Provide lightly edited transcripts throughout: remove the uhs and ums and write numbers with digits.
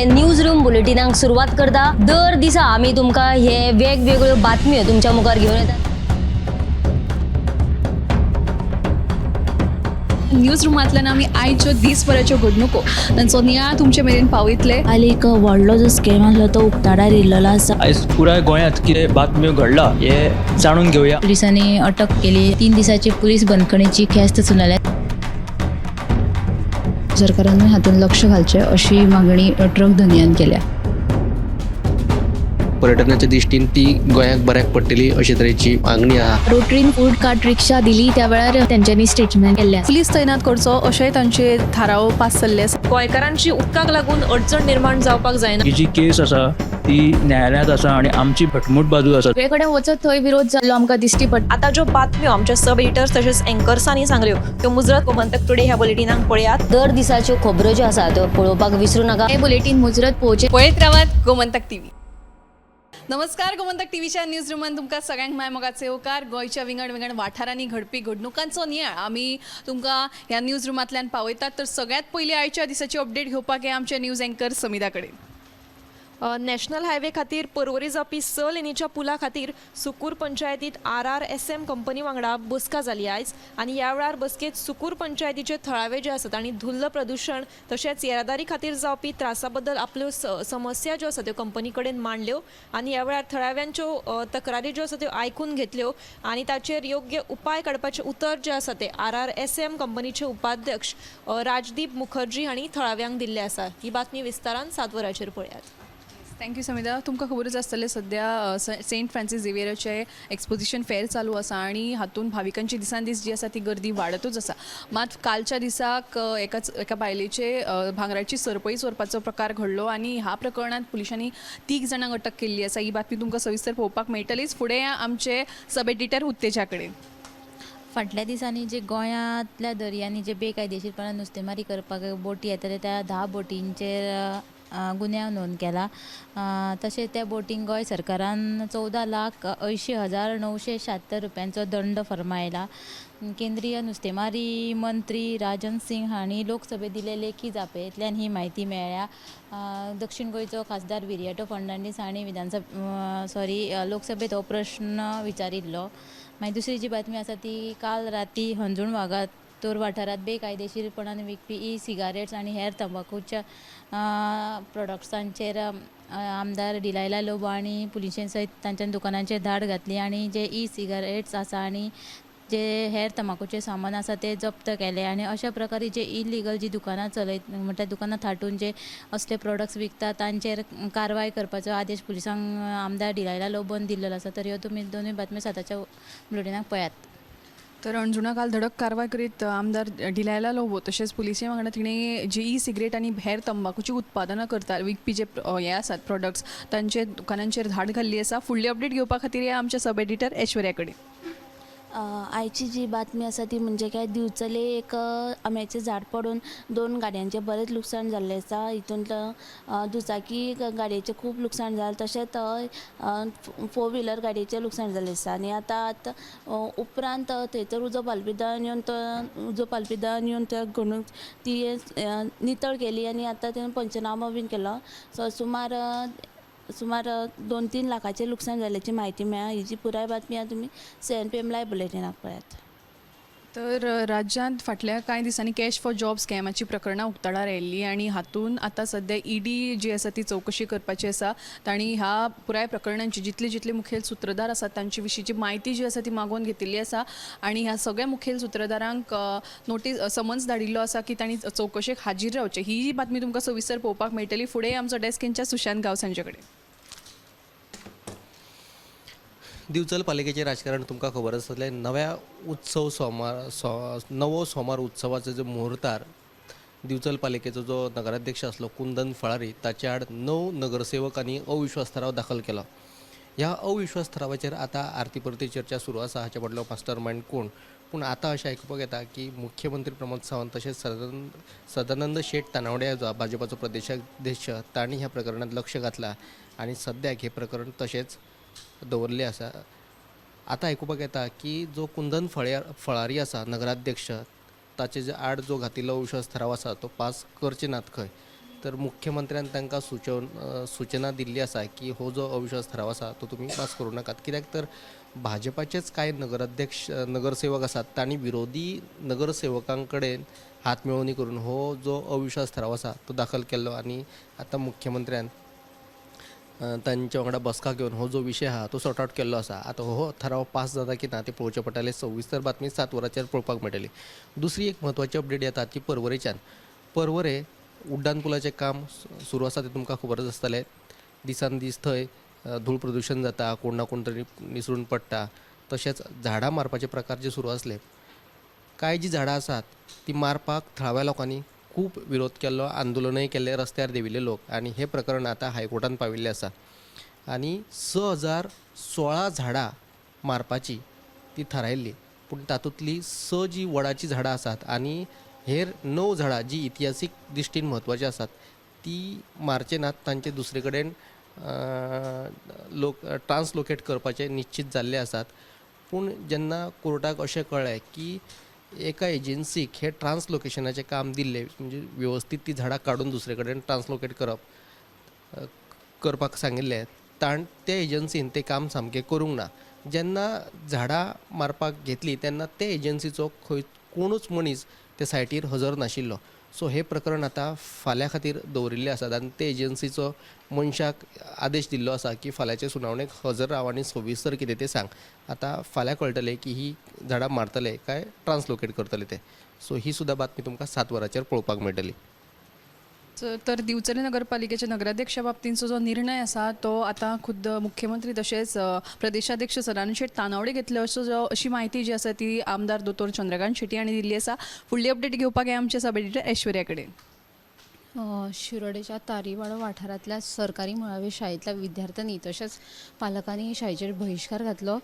News room बुलेटिनाक सुरवात करता. दर दिसा आमी तुमकां हे वेगवेगळ्यो बातम्यो तुमच्या मुखार घेवन येतात. न्यूज रुमांतल्यान आमी आयच्यो दीसभराच्यो घडणुको तांचो नियाळ तुमचे मेरेन पावयतले. काल एक व्हडलो जो स्कॅम आसलो तो उक्ताडार येयल्लो आसा. आयज पुराय गोंयांत कितें बातम्यो घडला हे जाणून घेवया. पोलिसांनी अटक केली. 3 दिसाची पोलीस बंदखणीची ख्यास्त सुनावल्या. सरकारानूय हातूंत लक्ष घालचें अशी मागणी ट्रक धनयान केल्या. पर्यटनाच्या दृश्टीन ती गोंयाक बऱ्याक पडटली अशे तरेची मागणी आहा. रोटरीन फूड कार्ट रिक्षा दिली त्या वेळार तेंच्यांनी स्टेटमेंट केल्लें आसा. पुलीस तैनात करचो अशेंय तांचे थाराव पास जाल्ले आसा. गोंयकारांची उदकाक लागून अडचण निर्माण जावपाक जायना. ही जी केस आसा ती न्यायालयांत आसा आनी आमची घटमूट बाजू आसा. सगळे कडेन वचत थंय विरोध जाल्लो आमकां दिश्टी पडटा. आतां ज्यो बातम्यो आमच्या सब एडिटर्स तशेंच एंकर्सांनी सांगल्यो त्यो मुजरत गोमंतक टुडे ह्या बुलेटिनाक पळयात. दर दिसाच्यो खबरो ज्यो आसा त्यो पळोवपाक विसरू नाका. हें बुलेटीन मुजरत पळोवचें. पळयत रावात गोमंतक टीव्ही. नमस्कार, गोमंतक टीव्हीच्या न्यूज रुमान तुमकां सगळ्यांक माय मोगाचे येवकार. गोंयच्या विंगड विंगड वाठारांनी घडपी घडणुकांचो नियाळ आमी तुमकां ह्या न्यूज रुमांतल्यान पावयतात. तर सगळ्यांत पयलीं आयच्या दिसाची अपडेट घेवपाक हे आमचे न्यूज एंकर समिधा कडेन. नॅशनल हायवे खातीर पर्वरी जावपी 6 लेनीच्या पुला खातीर सुकूर पंचायतीत RRSM company वांगडा बसका जाली आयज आनी ह्या वेळार बसकेंत सुकूर पंचायतीचे थळावे जे आसात आनी धुल्ल प्रदुशण तशेंच येरादारी खातीर जावपी त्रासा बद्दल आपल्यो समस्या ज्यो आसा त्यो कंपनी कडेन मांडल्यो आनी ह्या वेळार थळाव्यांच्यो तक्रारी ज्यो आसा त्यो आयकून घेतल्यो आनी ताचेर योग्य उपाय काडपाचें उतर जें आसा तें RRSM कंपनीचे उपाध्यक्ष राजदीप मुखर्जी हांणी थळाव्यांक दिल्लें आसा. ही बातमी विस्तारान 7 वरांचेर पळयात. Thank you Samidha. तुमकां खबरूच आसतलें सद्या सेंट फ्रांसीस झेवियराचें एक्सपोजिशन फेर चालू आसा आनी हातूंत भाविकांची दिसान दीस जी आसा ती गर्दी वाडतूच आसा. मात कालच्या दिसाक एका बायलेचे भांगराची सरपळी चोरपाचो प्रकार घडलो आनी ह्या प्रकरणांत पुलिसांनी 3 जाणांक अटक केल्ली आसा. ही बातमी तुमकां सविस्तर पळोवपाक मेळटलीच. फुडें आमचे सब एडिटर उत्तेजा कडेन. फाटल्या दिसांनी जे गोंयांतल्या दर्यांनी जे बेकायदेशीरपणान नुस्तेमारी करपाक बोटी येताले त्या 10 बोटींचेर गुन्यांव नोंद केला. तशेंच त्या बोटींक गोंय सरकारान 14,80,976 रुपयांचो दंड फर्मायला. केंद्रीय नुस्तेमारी मंत्री राजन सिंग हांणी लोकसभेत दिले लेखी जापेंतल्यान ही म्हायती मेळ्ळ्या. दक्षिण गोंयचो खासदार विरियाटो फर्नांडीस हांणी विधानसभा लोकसभेत हो प्रश्न विचारिल्लो. मागीर दुसरी जी बातमी आसा ती काल राती हंजूण वागातोर वाठारांत बेकायदेशीरपणान विकपी ई सिगारेट्स आनी हेर तंबाकूच्या प्रोडक्ट्सांचेर आमदार डिलायला लोबो आनी पुलिशे सयत तांच्या दुकानांचेर धाड घातली आनी जे ई सिगारेट्स आसा आनी जे हेर तंबाकूचें सामान आसा ते जप्त केले आनी अशा प्रकारे जे इलिगल जी दुकानां चलयत म्हटल्यार दुकानां थाटून जे असले प्रोडक्ट्स विकता तांचेर कारवाय करपाचो आदेश पुलिसांक आमदार डिलायला लोबोन दिल्लो आसा. तर ह्यो तुमी दोनूय बातम्यो 7च्या बुलेटिनाक पळयात. तर अंजुणा काल धडक कारवाय करीत आमदार डिलायला लोबो तशेंच पुलिसे वांगडा तिणें जे ई सिगरेट आनी हेर तंबाकूची उत्पादनां करता विकपी जे हे आसात प्रोडक्ट्स तांचे दुकानांचेर धाड घाल्ली आसा. फुडली अपडेट घेवपा खातीर या आमच्या सब एडिटर ऐश्वर्या कडेन. आयची जी बातमी आसा ती म्हणजे काय दिवचले एक आंब्याचें झाड पडून 2 गाडयांचें बरेंच लुकसाण जाल्लें आसा. हितूंत दुचाकी गाडयेचें खूब लुकसाण जालें, तशेंच 4 व्हिलर गाडयेचें लुकसाण जाल्लें आसा. आनी आतां उपरांत थंयसर उजो पालपी दळान येवन तो उजो पालपी दळान येवन त्या घडणूक ती नितळ केली आनी आतां तेणें पंचनामो बीन केलो. सो सुमार 2-3 लाखाचें लुकसाण जाल्ल्याची म्हायती मेळ्ळा. ही जी पुराय बातमी आहा तुमी 7 PM live बुलेटिनाक पळयात. तर राज्यांत फाटल्या कांय दिसांनी कॅश फॉर जॉब स्कॅमाची प्रकरणां उक्ताडार आयिल्लीं आनी हातूंत आतां सद्या ईडी जी आसा ती चवकशी करपाची आसा. तांणी ह्या पुराय प्रकरणांची जितले जितले मुखेल सुत्रधार आसात तांचे विशींची म्हायती जी आसा ती मागोवन घेतिल्ली आसा आनी ह्या सगळ्या मुखेल सुत्रधारांक नोटीस समन्स धाडिल्लो आसा की तांणी चवकशेक हाजीर रावचें. ही बातमी तुमकां सविस्तर पळोवपाक मेळटली. फुडें आमचो डेस्क इनचार्ज सुशांत गांवस हांचे कडेन. दिवचल पालिकेचें राजकारण तुमकां खबर आसतलें. नव्या उत्सव सोमार नवो सोमार उत्सवाचो जो मुहूर्तार दिवचल पालिकेचो जो नगराध्यक्ष आसलो कुंदन फळारी ताचे आड 9 नगरसेवकांनी अविश्वास थाराव दाखल केला. ह्या अविश्वास थारावाचेर आतां आरती परती चर्चा सुरू आसा. हाचे फाटलो मास्टर मायंड कोण, पूण आतां अशें आयकुपाक येता की मुख्यमंत्री प्रमोद सावंत तशेंच सदानंद शेट तानावडे जो भाजपाचो प्रदेशाध्यक्ष तांणी ह्या प्रकरणांत लक्ष घातलां आनी सद्याक हें प्रकरण तशेंच दवरलें आसा. आतां आयकुपाक येता की जो कुंदन फळारी आसा नगराध्यक्ष ताचे जे आड जो घातिल्लो अविश्वास थाराव आसा तो पास करचे नात खंय. तर मुख्यमंत्र्यान तांकां सुचना दिल्ली आसा की हो जो अविश्वास थाराव आसा तो तुमी पास करूं नाकात, कित्याक तर भाजपाचेच कांय नगराध्यक्ष नगरसेवक आसात तांणी विरोधी नगरसेवकां कडेन हात मेळोवणी करून हो जो अविश्वास थाराव आसा तो दाखल केल्लो आनी आतां मुख्यमंत्र्यान तांच्या वांगडा बसका घेवन हो जो विशय आहा तो सॉर्ट आवट केल्लो आसा. आतां हो थाराव पास जाता की ना तें पळोवचें पडटलें. सविस्तर बातमी 7 वरांचेर पळोवपाक मेळटली. दुसरी एक म्हत्वाची अपडेट येता ती पर्वरेच्यान. पर्वरे उड्डाण पुलाचें काम सुरू आसा तें तुमकां खबरच आसतलें. दिसान दीस थंय धूळ प्रदुशण जाता, कोण ना कोण तरी निसरून पडटा, तशेंच झाडां मारपाचे प्रकार जे सुरू आसले, कांय जी झाडां आसात ती मारपाक थळाव्या लोकांनी खूब विरोध केल्लो, आंदोलनय केल्लें, रस्त्यार देंविल्ले लोक आनी हें प्रकरण आतां हायकोर्टान पाविल्लें आसा आनी 6016 झाडां मारपाची ती थारायल्ली, पूण तातूंतली 6 जी वडाचीं झाडां आसात आनी हेर 9 झाडां जी इतिहासीक दृश्टीन म्हत्वाची आसात ती मारचे नात, तांचे दुसरे कडेन लोक ट्रान्सलोकेट करपाचे निश्चीत जाल्ले आसात. पूण जेन्ना कोर्टाक अशें कळ्ळें की एका एजन्सीक हें ट्रान्सलोकेशनाचें काम दिल्लें, म्हणजे वेवस्थीत ती झाडां काडून दुसरे कडेन ट्रान्सलोकेट करपाक सांगिल्लें, ते एजन्सीन तें काम सामकें करूंक ना. जेन्ना झाडां मारपाक घेतली तेन्ना ते एजन्सीचो खंय कोणूच मनीस ते सायटीर हजर नाशिल्लो. सो हें प्रकरण आतां फाल्यां खातीर दवरिल्लें आसा आनी ते एजन्सीचो मनशाक आदेश दिल्लो आसा की फाल्यांचे सुनावणेक हजर राव आनी सविस्तर कितें तें सांग. आतां फाल्यां कळटलें की ही झाडां मारतले काय ट्रान्सलोकेट करतले ते. सो ही सुद्दां बातमी तुमकां 7 वरांचेर पळोवपाक मेळटली. तर दिवचले नगरपालिकेच्या नगराध्यक्षा बाबतींचो जो निर्णय आसा तो आतां खुद्द मुख्यमंत्री तशेंच प्रदेशाध्यक्ष सदानंद शेट तानावडे घेतले असो जो अशी म्हायती जी आसा ती आमदार दोतोर चंद्रकांत शेट्टी हांणी दिल्ली आसा. फुडली अपडेट घेवपाक हे आमचे सब एडिटर ऐश्वर्या कडेन. शिरोडेच्या तारीवाडो वाठारांतल्या सरकारी मुळावे शाळेंतल्या विद्यार्थ्यांनी तशेंच पालकांनी शाळेचेर बहिश्कार घातलो.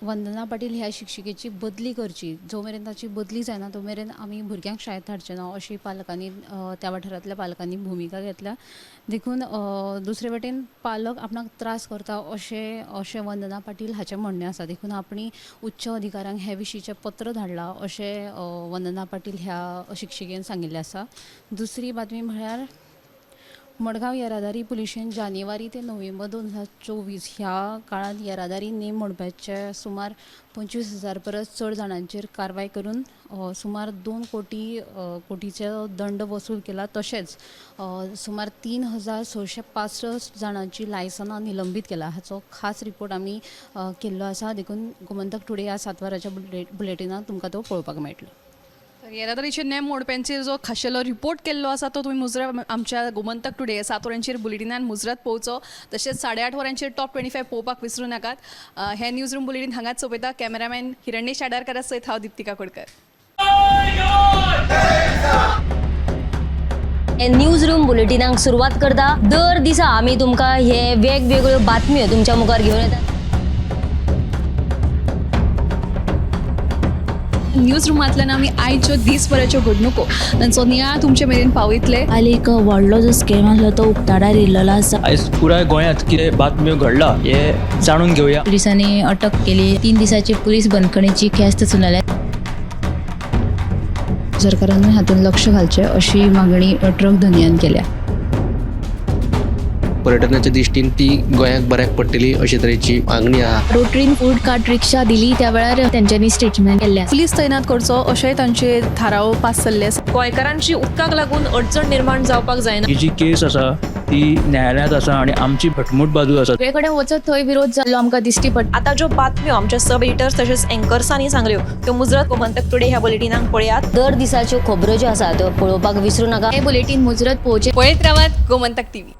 वंदना पाटील ह्या शिक्षिकेची बदली करची, जो मेरेन ताची बदली जायना तो मेरेन आमी भुरग्यांक शाळेंत धाडचे ना अशी पालकांनी त्या वाठारांतल्या पालकांनी भुमिका घेतल्या. देखून दुसरे वटेन पालक आपणाक त्रास करता अशें अशें वंदना पाटील हाचें म्हणणें आसा. देखून आपणी उच्च अधिकाऱ्यांक हे विशींचें पत्र धाडलां अशें वंदना पाटील ह्या शिक्षिकेन सांगिल्लें आसा. दुसरी बातमी म्हळ्यार मडगांव येरादारी पुलिशेन जानेवारी ते नोव्हेंबर 2024 ह्या काळांत येरादारी नेम मोडपाचे सुमार 25,000 परस चड जाणांचेर कारवाय करून सुमार 2 कोटीचो दंड वसूल केला. तशेंच सुमार 3,665 जाणांची लायसनां निलंबीत केला. हाचो खास रिपोर्ट आमी केल्लो आसा. देखून गोमंतक टुडे ह्या 7 वरांच्या बुलेटिनाक तुमकां तो पळोवपाक मेळटलो. तर येरादारीचे नेम मोडप्यांचेर जो खाशेलो रिपोर्ट केल्लो आसा तो तुमी मुजरत आमच्या गोमंतक टुडे 7 वरांचेर बुलेटिनान मुजरत पळोवचो. तशेंच 8:30 वरांचेर टॉप 25 पळोवपाक विसरूं नाकात. हे न्यूज रूम बुलेटीन हांगाच सोंपयता. कॅमेरामॅन हिरण्य शाडारकरा सयत हांव दीप्तिका कोडकर. हे न्यूज रूम बुलेटिनाक सुरवात करता. दर दिसा आमी तुमकां हे वेगवेगळ्यो बातम्यो तुमच्या मुखार घेवन येतात. न्यूज रुमांतल्यान आमी आयच्यो दीसभराच्यो घडणुको तांचो नियाळ तुमचे मेरेन पावयतले. काल एक व्हडलो जो स्कॅम आसलो तो उक्ताडार येयल्लो आसा. आयज पुराय गोंयांत कितें बातम्यो घडला हे जाणून घेवया. पुलिसांनी अटक केली. 3 दिसाची पुलीस बंदखणीची ख्यास्त सुनावल्या. सरकारान हातूंत लक्ष घालचें अशी मागणी ट्रक धनयान केल्या. पर्यटनाच्या दृश्टीन ती गोंयाक बऱ्याक पडटली अशे तरेची मागणी आहा. रोटरीन फूड कार्ट रिक्षा दिली त्या वेळार तेंच्यांनी स्टेटमेंट केल्लें आसा. पुलीस तैनात करचो अशेंय तांचे थाराव पास जाल्ले आसा. गोंयकारांची उदकाक लागून अडचण निर्माण जावपाक जायना. ही जी केस आसा ती न्यायालयांत आसा आनी आमची घटमूट बाजू आसा. सगळे कडेन वचत थंय विरोध जाल्लो आमकां दिश्टी पडटा. आतां ज्यो बातम्यो आमच्या सब एडिटर्स तशेंच एंकर्सांनी सांगल्यो त्यो मुजरत गोमंतक टुडे ह्या बुलेटिनाक पळयात. दर दिसाच्यो खबरो ज्यो आसा त्यो पळोवपाक विसरूं नाका. हे बुलेटीन मुजरत पळोवचें. पळयत रावात गोमंतक टीव्ही.